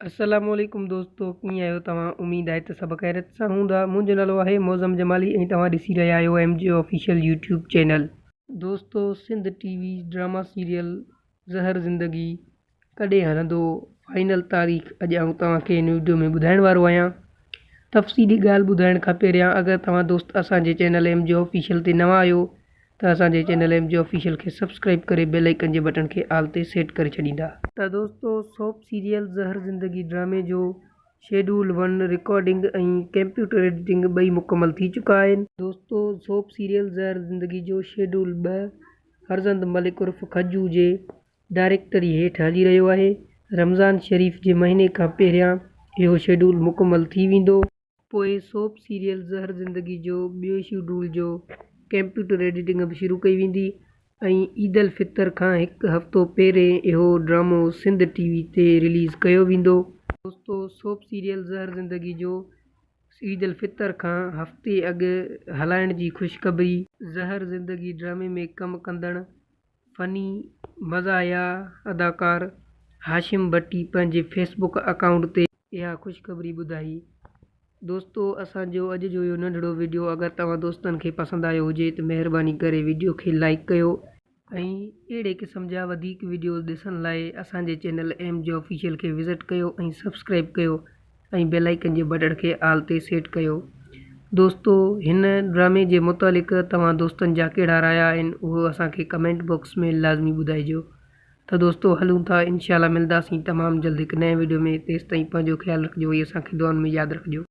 السلام عليڪم دوستو ڪيئن آهيو توهان اميد آهي ته سڀ خيريت سان هوندا منهنجو نالو آهي معظم جمالي ۽ توهان ڏسي رهيا آهيو M G official YouTube channel. دوستو سنڌ ٽي وي ڊراما سيريل زهر زندگي ڪڏهن هلندو فائنل تاريخ اڄ آئون توهان کي هن وڊيو ۾ ٻڌائڻ وارو آهيان تفصيلي ڳالهه ٻڌائڻ کان پهريان اگر توهان دوست اسان جي چينل ايم جي آفيشل تي نوان آهيو ته اسان جي چينل ايم جي آفيشل کي سبسڪرائيب ڪري بيل آئيڪن جي بٽڻ کي آل تي سيٽ ڪري ڇڏيندا. ته دوستو سوپ سيريل زهر زندگي ڊرامي جو schedule one recording ۽ computer editing ٻئي مڪمل ٿي چڪا آهن. دوستو سوپ سيريل زهر زندگي جو شيڊول ٻه فرزند ملڪ عرف کجو جي ڊائريڪٽري هيٺ هلي رهيو آهي. رمضان شريف جي مهيني کان پهريان اهو شيڊول مڪمل ٿي ويندو. پوء سوپ سيريل زهر زندگي جو ٻيو شيڊول جو ڪمپيوٽر ايڊيٽنگ به شروع ڪئي ويندي ۽ عيد الفطر کان هڪ هفتو پهرين اهو ڊرامو سنڌ ٽي وي تي رليز ڪيو ويندو. دوستو سوپ سيريل زهر زندگي جو عيد الفطر کان هفتي اڳ هلائڻ جي خوشخبري. زهر زندگي ڊرامي ۾ ڪم ڪندڙ فني مزاحيه اداڪار هاشم ڀٽي پنهنجي فيس بڪ اڪائونٽ تي اها خوشخبري ٻڌائي. دوستو اسان جو اڄ جو اهو ننڍڙو وڊيو اگر توهان دوستن کي پسند آيو هجي ته مهرباني ڪري وڊيو کي لائيڪ ڪيو. ۽ اهڙي قسم جا وڌيڪ وڊيوز ڏسڻ لاء اسان جي چينل ايم جي آفيشل کي وزٽ ڪيو ۽ سبسڪرائيب ڪيو ۽ بيل آئيڪن جي بٽڻ کي آل تي سيٽ ڪيو. دوستو هن ڊرامي جي متعلق توهان دوستن جا ڪهڙا رايا آهن اهو اسان کي ڪمينٽ باڪس ۾ لازمي ٻڌائجو. ته دوستو هلون ٿا انشاء الله ملداسين تمام جلد هڪ نئين وڊيو ۾ تيستائين پنهنجو خيال رکجو ۽ اسان کي دعائن ۾ ياد رکجو.